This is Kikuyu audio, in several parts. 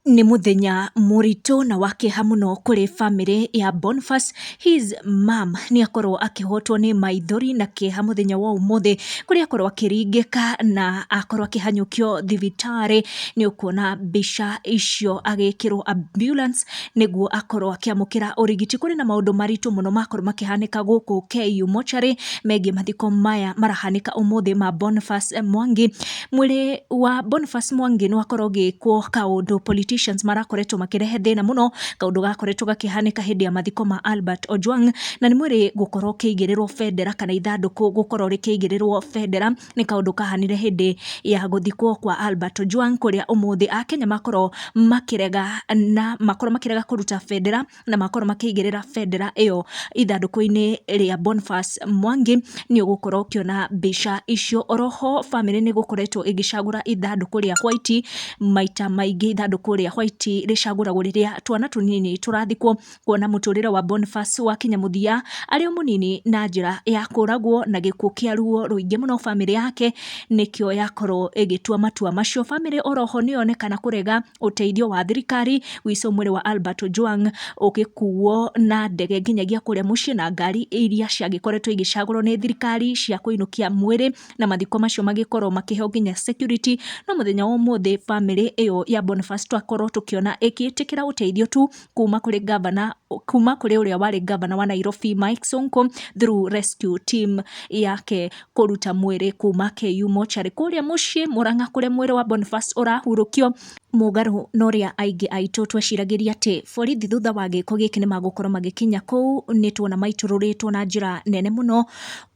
Nĩ mũthenya mũritũ na wa kĩeha mũno kũrĩ bamĩrĩ ya Boniface. His mum nĩ akorwo akĩhotwo nĩ maithori na kĩeha mũthenya wa ũmũthĩ, kũrĩa akorwo akĩringĩka na akorwo akĩhanyũkio thibitarĩ. Nĩ ũkuona mbica icio agĩkĩrwo ambulance nĩguo akorwo akĩamũkĩra ũrigiti. Kũrĩ na maũndũ maritũ mũno makorwo makĩhanĩka gũkũ KU mortuary megiĩ mathiko maya marahanĩka ũmũthĩ ma Boniface Mwangi. Mwĩrĩ wa Boniface Mwangi nĩ wakorwo ũgĩkwo kaũndũ politicians marakoretwo makĩrehe thĩna mũno, kaũndũ gakoretwo gakĩhanĩka hĩndĩ ya mathiko ma Albert Ojwang, na nĩ mwĩrĩ gũkorwo ũkĩigĩrĩrwo bendera kana ithandũkũ gũkorwo rĩkĩigĩrĩrwo bendera nĩ kaũndũ kahanire hĩndĩ ya gũthikwo kwa Albert Ojwang, kũrĩa ũmũthĩ akenya makorwo makĩrega na makorwo makĩrega kũruta bendera na makorwo makĩigĩrĩra bendera ĩyo ithandũkũ-inĩ rĩa Boniface Mwangi. Nĩ ũgũkorwo ũkĩona mbica icio. Oroho bamĩrĩ nĩ gũkoretwo ĩgĩcagũra ithandũkũ rĩa white maita maingĩ. Ithandũkũ rĩa white rĩcagũragwo rĩrĩa twana tũnini tũrathikwo, kuona mũtũrĩre wa Boniface wakinya mũthia arĩ o mũnini na njĩra ya kũragwo na gĩkuũ kĩa ruo rũingĩ mũno. Bamĩrĩ yake nĩkĩo yakorwo ĩgĩtua matua macio. Bamĩrĩ oroho nĩyonekana kũrega ũteithio wa thirikari wĩico mwĩrĩ wa Albert Ojwang ũgĩkuo na ndege nginyagia kũrĩa mũciĩ na ngari iria ciagĩkoretwo igĩcagũrwo nĩ thirikari cia kũinũkia mwĩrĩ, na mathiko macio magĩkorwo makĩheo nginya security. No mũthenya wa ũmũthĩ bamĩrĩ ĩyo ya Boniface twakorwo tũkĩona ĩgĩtĩkĩra ũteithio tu kuma kũrĩ gavana, kuma kũrĩ ũrĩa warĩ gavana wa Nairobi Mike Sonko through rescue team yake kũruta mwĩrĩ kuma KU mortuary kũrĩa mũciĩ Murang'a kũrĩa mwĩrĩ wa Boniface ũrahurũkio. Mũgarũ na ũrĩa aingĩ aitũ tweciragĩria atĩ borithi thutha wa gĩko gĩkĩ nĩ magũkorwo magĩkinya kũu, nĩ tuona maitũrũrĩtwo na njĩra nene mũno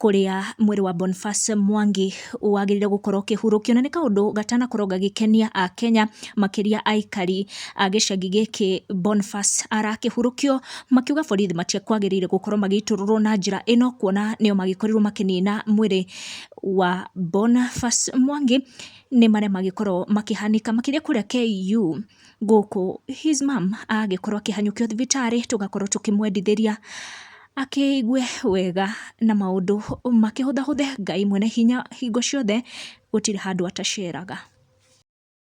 kũrĩa mwĩrĩ wa Boniface Mwangi wagĩrĩire gũkorwo ũkĩhurũkio, na nĩ kaũndũ gatanakorwo gagĩkenia akenya makĩria aikari a gĩcagi gĩkĩ Boniface arakĩhurũkio, makiuga borithi matikwagĩrĩire gũkorwo magĩitũrũrwo na njĩra ĩno, kuona nĩo magĩkorirwo makĩnina mwĩrĩ wa Boniface Mwangi. Nĩ marĩa magĩkorwo makĩhanĩka makĩria kũrĩa KU gũkũ his mum agĩkorwo akĩhanyũkio thibitarĩ, tũgakorwo tũkĩmwendithĩria akĩigue wega na maũndũ makĩhũthahũthe. Ngai mwene hinya hingo ciothe gũtirĩ handũ ataceraga.